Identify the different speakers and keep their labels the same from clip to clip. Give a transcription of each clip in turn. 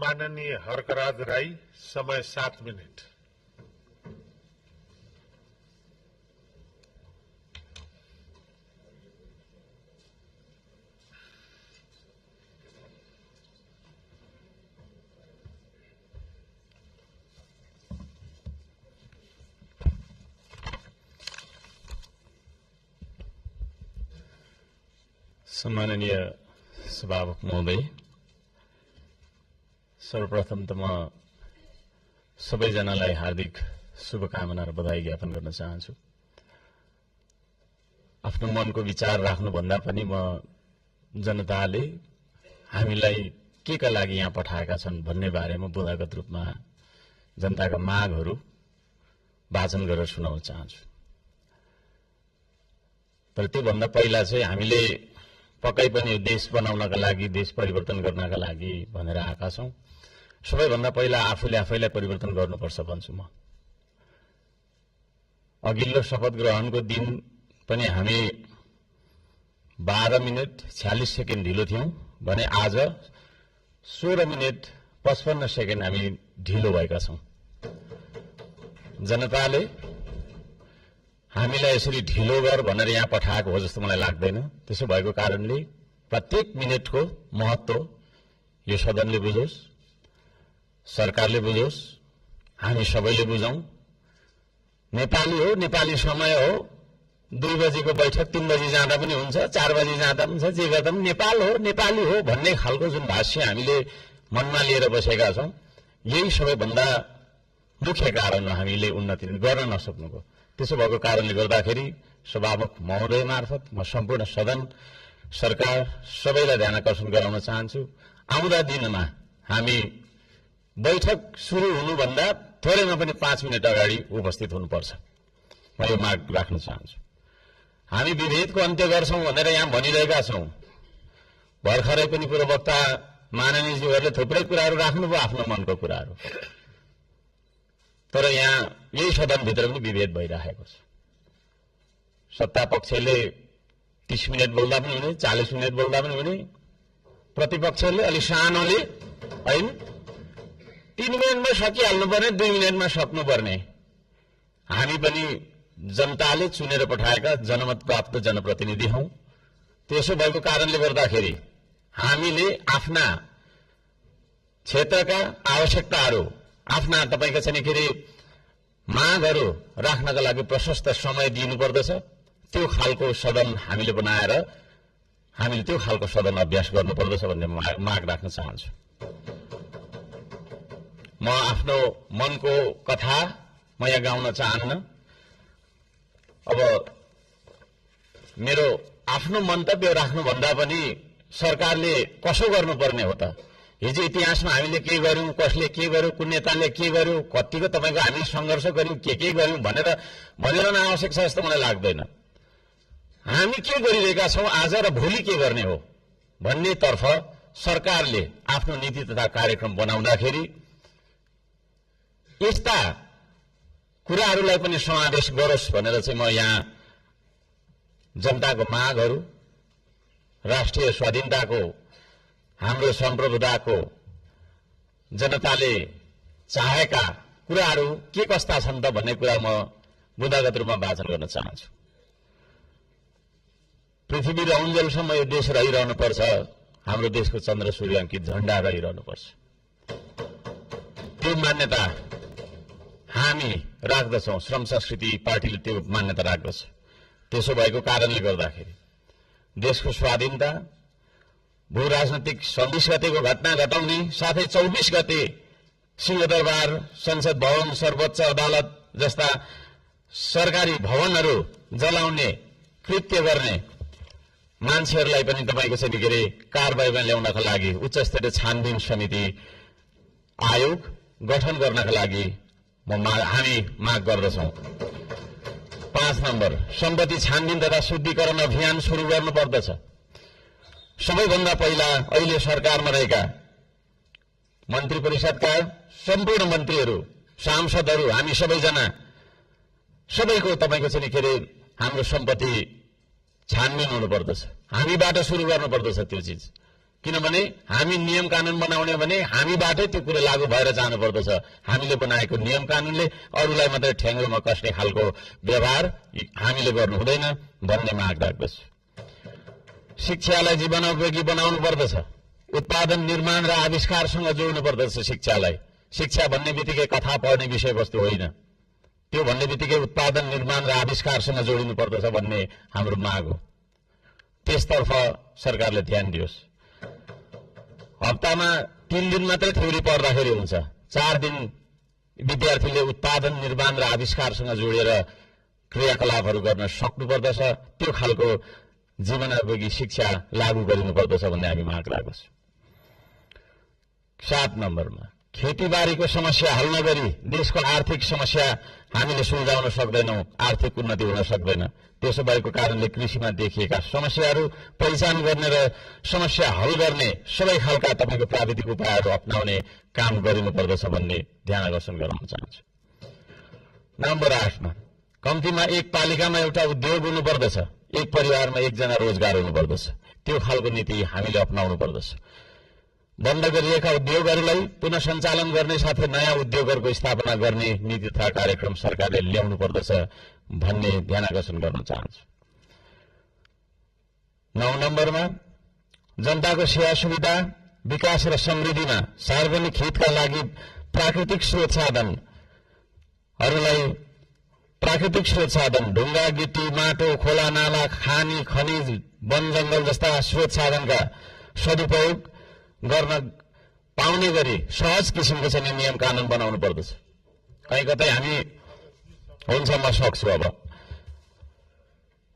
Speaker 1: माननीय हर्कराज राई, समय 7 मिनट।
Speaker 2: सम्माननीय सभामुख महोदय, सर्वप्रथम त म सबैजनालाई हार्दिक शुभकामना र बधाई ज्ञापन गर्न चाहन्छु। आफ्नो मनको विचार राख्नुभन्दा पनि म जनताले हामीलाई के का लागि यहाँ पठाएका छन् भन्ने बारेमा बुदागत रूपमा जनताका मागहरू वाचन गरेर सुनाउन चाहन्छु। तर त्योभन्दा पहिला चाहिँ हामीले पक्कै पनि देश बनाउनका लागि, देश परिवर्तन गर्नका लागि भनेर आएका छौं। सबैभन्दा पहिला आफूले आफैलाई परिवर्तन गर्नुपर्छ भन्छु म। अघिल्लो शपथ ग्रहणको दिन पनि हामी 12 मिनेट 46 सेकेन्ड ढिलो थियौं भने आज 16 मिनेट 55 सेकेन्ड हामी ढिलो भएका छौं। जनताले हामीलाई यसरी ढिलो गर भनेर यहाँ पठाएको हो जस्तो मलाई लाग्दैन। त्यसो भएको कारणले प्रत्येक मिनेटको महत्व यो सदनले बुझोस्, सरकारले बुझोस्, हामी सबैले बुझौं। नेपाली हो, नेपाली समय हो। 2 बजेको बैठक 3 बजे जाँदा पनि हुन्छ, 4 बजे जाँदा पनि हुन्छ, जे गर्दा पनि नेपाल हो, नेपाली हो भन्ने खालको जुन भाष्य हामीले मनमा लिएर बसेका छौं, यही सबैभन्दा मुख्य कारण हो हामीले उन्नति गर्न नसक्नुको। त्यसो भएको कारणले गर्दाखेरि सभामुख महोदय मार्फत म सम्पूर्ण सदन, सरकार सबैलाई ध्यान आकर्षण गराउन चाहन्छु। आउँदा दिनमा हामी बैठक सुरु हुनुभन्दा थोरैमा पनि 5 मिनेट अगाडि उपस्थित हुनुपर्छ, म यो माग राख्न चाहन्छु। हामी विभेदको अन्त्य गर्छौं भनेर यहाँ भनिरहेका छौं। भर्खरै पनि पूर्ववक्ता माननीयज्यूहरूले थुप्रै कुराहरू राख्नुभयो, आफ्नो मनको कुराहरू। तर यहाँ यही सदनभित्र पनि विभेद भइरहेको छ। सत्ता पक्षले 30 मिनेट बोल्दा पनि हुने, 40 मिनेट बोल्दा पनि हुने, प्रतिपक्षले अलि सानोले हैन 3 मिनेटमा सकिहाल्नुपर्ने, 2 मिनेटमा सक्नुपर्ने। हामी पनि जनताले चुनेर पठाएका जनमत प्राप्त जनप्रतिनिधि हौं। त्यसो भएको कारणले गर्दाखेरि हामीले आफ्ना क्षेत्रका आवश्यकताहरू, आफ्ना तपाईको चाहिँ के रे मागहरू राख्नका लागि प्रशस्त समय दिनुपर्दछ। त्यो खालको सदन हामीले बनाएर हामीले त्यो खालको सदन अभ्यास गर्नुपर्दछ भन्ने माग राख्न चाहन्छु। म आफ्नो मनको कथा म यहाँ गाउन चाहन्न। अब मेरो आफ्नो मन्तव्य राख्नुभन्दा पनि सरकारले कसो गर्नुपर्ने हो त? हिजो इतिहासमा हामीले के गर्यौं, कसले के गर्यो, कुन नेताले के गर्यो, कतिको तपाईको हामी संघर्ष गर्यौं, के गर्यौं भनेर भनिरहन आवश्यक छ जस्तो मलाई लाग्दैन। हामी के गरिरहेका छौं आज र भोलि के गर्ने हो भन्ने तर्फ सरकारले आफ्नो नीति तथा कार्यक्रम बनाउँदाखेरि यस्ता कुराहरूलाई पनि समावेश गरोस् भनेर चाहिँ म यहाँ जनताको मागहरू, राष्ट्रिय स्वाधीनताको, हाम्रो सम्प्रभुताको, जनताले चाहेका कुराहरू के कस्ता छन् त भन्ने कुरा म बुदागत रूपमा वाचन गर्न चाहन्छु। पृथ्वी रहुन्जेलसम्म यो देश रहिरहनु पर्छ, हाम्रो देशको चन्द्र सूर्य अंकित झण्डा रहिरहनु पर्छ। त्यो मान्यता हामी राख्दछौं। श्रम संस्कृति पार्टीले त्यो मान्यता राख्दछ। त्यसो भएको कारणले गर्दाखेरि देशको स्वाधीनता, भू राजनैतिक 26 गतेको घटना घटाउने साथै 24 गते सिंहदरबार, संसद भवन, सर्वोच्च अदालत जस्ता सरकारी भवनहरू जलाउने कृत्य गर्ने मान्छेहरूलाई पनि तपाईको चाहिँ के रे कारबाहीमा ल्याउनका लागि उच्च स्तरीय छानबिन समिति आयोग गठन गर्नका लागि हामी माग गर्दछौं। 5 नम्बर, सम्पत्ति छानबिन तथा शुद्धिकरण अभियान सुरु गर्नुपर्दछ। सबैभन्दा पहिला अहिले सरकारमा रहेका मन्त्री परिषदका सम्पूर्ण मन्त्रीहरू, सांसदहरू, हामी सबैजना सबैको तपाईको चाहिँ के रे हाम्रो सम्पत्ति छानबिन हुनुपर्दछ। हामीबाट सुरु गर्नुपर्दछ त्यो चीज। किनभने हामी नियम कानून बनाउने भने हामीबाटै त्यो कुरो लागू भएर जानुपर्दछ। हामीले बनाएको नियम कानूनले अरूलाई मात्रै ठ्याङ्ग्रोमा कस्ने खालको व्यवहार हामीले गर्नु हुँदैन भन्ने माग राख्दछु। शिक्षालाई जीवनोपयोगी बनाउनु पर्दछ। उत्पादन निर्माण र आविष्कारसँग जोड्नु पर्दछ शिक्षालाई। शिक्षा भन्ने बित्तिकै कथा पढ्ने विषयवस्तु होइन, त्यो भन्ने बित्तिकै उत्पादन निर्माण र आविष्कारसँग जोडिनु पर्दछ भन्ने हाम्रो माग हो। त्यसतर्फ सरकारले ध्यान दियोस्। हप्तामा 3 दिन मात्रै थ्योरी पढ्दाखेरि हुन्छ, 4 दिन विद्यार्थीले उत्पादन निर्माण र आविष्कारसँग जोडेर क्रियाकलापहरू गर्न सक्नुपर्दछ। त्यो खालको जीवनोपयोगी शिक्षा लागू गरिनुपर्दछ भन्ने हामी माग राख्दछौँ। 7 नम्बरमा खेतीबारीको समस्या हल नगरी देशको आर्थिक समस्या हामीले सुल्झाउन सक्दैनौँ, आर्थिक उन्नति हुन सक्दैन। त्यसो भएको कारणले कृषिमा देखिएका समस्याहरू पहिचान गर्ने र समस्या हल गर्ने सबै खालका तपाईँको प्राविधिक उपायहरू अपनाउने काम गरिनुपर्दछ भन्ने ध्यान आकर्षण गराउन चाहन्छु। नम्बर 8 मा कम्तीमा एक पालिकामा एउटा उद्योग हुनुपर्दछ, एक परिवारमा एकजना रोजगार हुनुपर्दछ। त्यो खालको नीति हामीले अपनाउनु पर्दछ। बन्द गरिएका उद्योगहरूलाई पुनः सञ्चालन गर्ने साथै नयाँ उद्योगहरूको स्थापना गर्ने नीति तथा कार्यक्रम सरकारले ल्याउनु पर्दछ भन्ने ध्यान आकर्षण गर्न चाहन्छु। 9 नम्बरमा जनताको सेवा सुविधा विकास र समृद्धिमा सार्वजनिक हितका लागि प्राकृतिक स्रोत साधन ढुङ्गा गिटी माटो खोला नाला खानी खनिज वन जंगल जस्ता स्रोत साधनका सदुपयोग गर्न पाउने गरी सहज किसिमको चाहिँ नियम कानून बनाउनु पर्दछ। कहीँ कतै हामी हुन्छ म सक्छु अब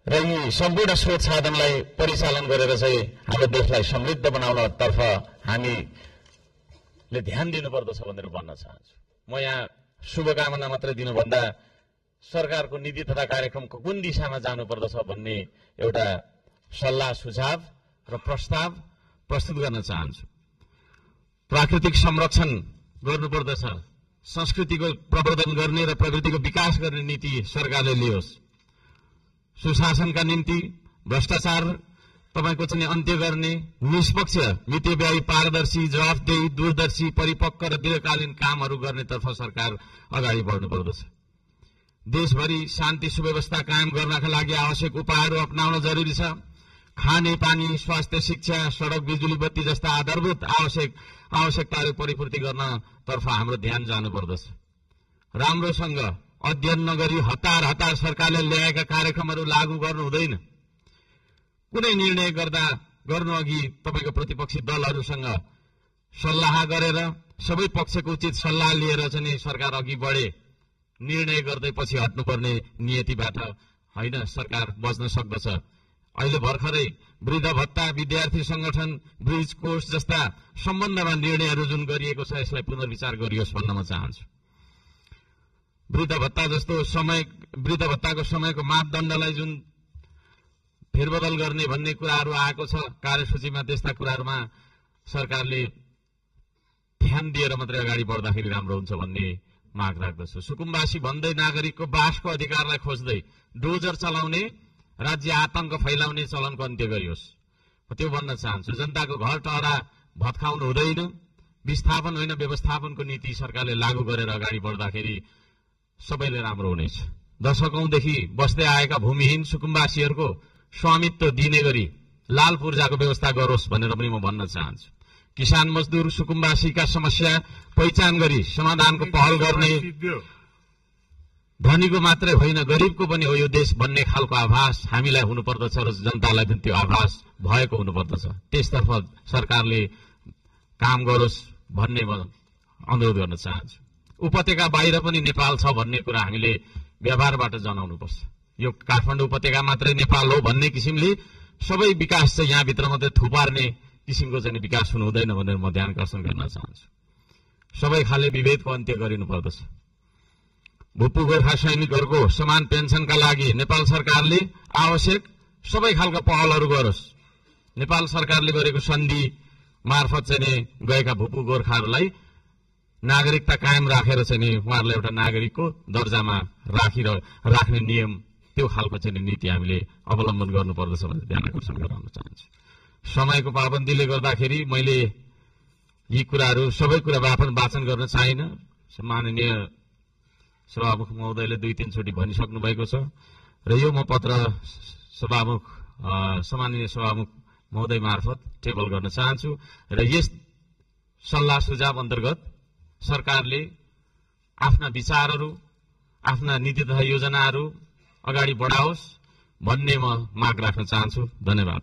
Speaker 2: र यी सम्पूर्ण स्रोत साधनलाई परिचालन गरेर चाहिँ हाम्रो देशलाई समृद्ध बनाउनतर्फ हामीले ध्यान दिनुपर्दछ भनेर भन्न चाहन्छु। म यहाँ शुभकामना मात्रै दिनुभन्दा सरकारको नीति तथा कार्यक्रमको कुन दिशामा जानुपर्दछ भन्ने एउटा सल्लाह सुझाव र प्रस्ताव प्रस्तुत गर्न चाहन्छु। प्राकृतिक संरक्षण गर्नुपर्दछ, संस्कृतिको प्रवर्धन गर्ने र प्रकृतिको विकास गर्ने नीति सरकारले लियोस्। सुशासनका निम्ति भ्रष्टाचार तपाईको चाहिँ अन्त्य गर्ने निष्पक्ष मितव्ययी पारदर्शी जवाफदेही दूरदर्शी परिपक्व र दीर्घकालीन कामहरू गर्नेतर्फ सरकार अगाडि बढ्नुपर्दछ। देशभरि शान्ति सुव्यवस्था कायम गर्नका लागि आवश्यक उपायहरू अपनाउन जरुरी छ। खाने पानी स्वास्थ्य शिक्षा सडक बिजुली बत्ती जस्ता आधारभूत आवश्यकताहरू परिपूर्ति गर्नतर्फ हाम्रो ध्यान जानुपर्दछ। राम्रोसँग अध्ययन नगरी हतार सरकारले ल्याएका कार्यक्रमहरू लागू गर्नु हुँदैन। कुनै निर्णय गर्नु अघि तपाईको प्रतिपक्षी दलहरूसँग सल्लाह गरेर सबै पक्षको उचित सल्लाह लिएर चाहिँ सरकार अघि बढे। निर्णय गर्दै पछि हट्नुपर्ने नियतिबाट होइन सरकार बच्न सक्दछ। अहिले भर्खरै वृद्ध भत्ता विद्यार्थी संगठन ब्रिज कोर्स जस्ता सम्बन्धमा निर्णयहरू जुन गरिएको छ यसलाई पुनर्विचार गरियोस् भन्न म चाहन्छु। वृद्ध भत्ताको समयको मापदण्डलाई जुन फेरबदल गर्ने भन्ने कुराहरू आएको छ कार्यसूचीमा, त्यस्ता कुराहरूमा सरकारले ध्यान दिएर मात्रै अगाडि बढ्दाखेरि राम्रो हुन्छ भन्ने माग राख्दछु। सुकुम्बासी भन्दै नागरिकको बासको अधिकारलाई खोज्दै डोजर चलाउने राज्य आतंक फैलाउने चलनको अन्त्य गरियोस्। त्यो भन्न चाहन्छु। जनताको घर टहरा भत्काउनु हुँदैन, विस्थापन होइन व्यवस्थापनको नीति सरकारले लागू गरेर अगाडि बढ्दाखेरि सबैले राम्रो हुनेछ। दशकौंदेखि बस्दै आएका भूमिहीन सुकुम्बासीहरूको स्वामित्व दिने गरी लाल पूर्जाको व्यवस्था गरोस् भनेर पनि म भन्न चाहन्छु। किसान मजदूर सुकुम्बासीका समस्या पहिचान गरी समाधानको पहल गर्ने धनीको मात्रै होइन गरिबको पनि हो यो देश भन्ने खालको आभास हामीलाई हुनुपर्दछ र जनतालाई पनि त्यो आभास भएको हुनुपर्दछ। त्यसतर्फ सरकारले काम गरोस् भन्ने म अनुरोध गर्न चाहन्छु। उपत्यका बाहिर पनि नेपाल छ भन्ने कुरा हामीले व्यवहारबाट जनाउनुपर्छ। यो काठमाडौँ उपत्यका मात्रै नेपाल हो भन्ने किसिमले सबै विकास चाहिँ यहाँभित्र मात्रै थुपार्ने किसिमको चाहिँ विकास हुनु हुँदैन भनेर म ध्यान आकर्षण गर्न चाहन्छु। सबै खाले विभेदको अन्त्य गरिनुपर्दछ। भूपू गोर्खा सैनिकहरूको समान पेन्सनका लागि नेपाल सरकारले आवश्यक सबै खालका पहलहरू गरोस्। नेपाल सरकारले गरेको सन्धि मार्फत चाहिँ गएका भूपू गोर्खाहरूलाई नागरिकता कायम राखेर चाहिँ उहाँहरूलाई एउटा नागरिकको दर्जामा राख्ने नियम त्यो खालको चाहिँ नीति हामीले अवलम्बन गर्नुपर्दछ भनेर ध्यान आकर्षण गराउन चाहन्छु।
Speaker 3: समयको पाबन्दीले गर्दाखेरि मैले यी कुराहरू सबै कुरा वाचन गर्न चाहिनँ। माननीय सभामुख महोदयले 2-3 चोटि भनिसक्नु भएको छ र यो म पत्र सम्माननीय सभामुख महोदय मार्फत टेबल गर्न चाहन्छु र यस सल्लाह सुझाव अन्तर्गत सरकारले आफ्ना विचारहरू, आफ्ना नीति तथा योजनाहरू अगाडि बढाओस् भन्ने म माग राख्न चाहन्छु। धन्यवाद।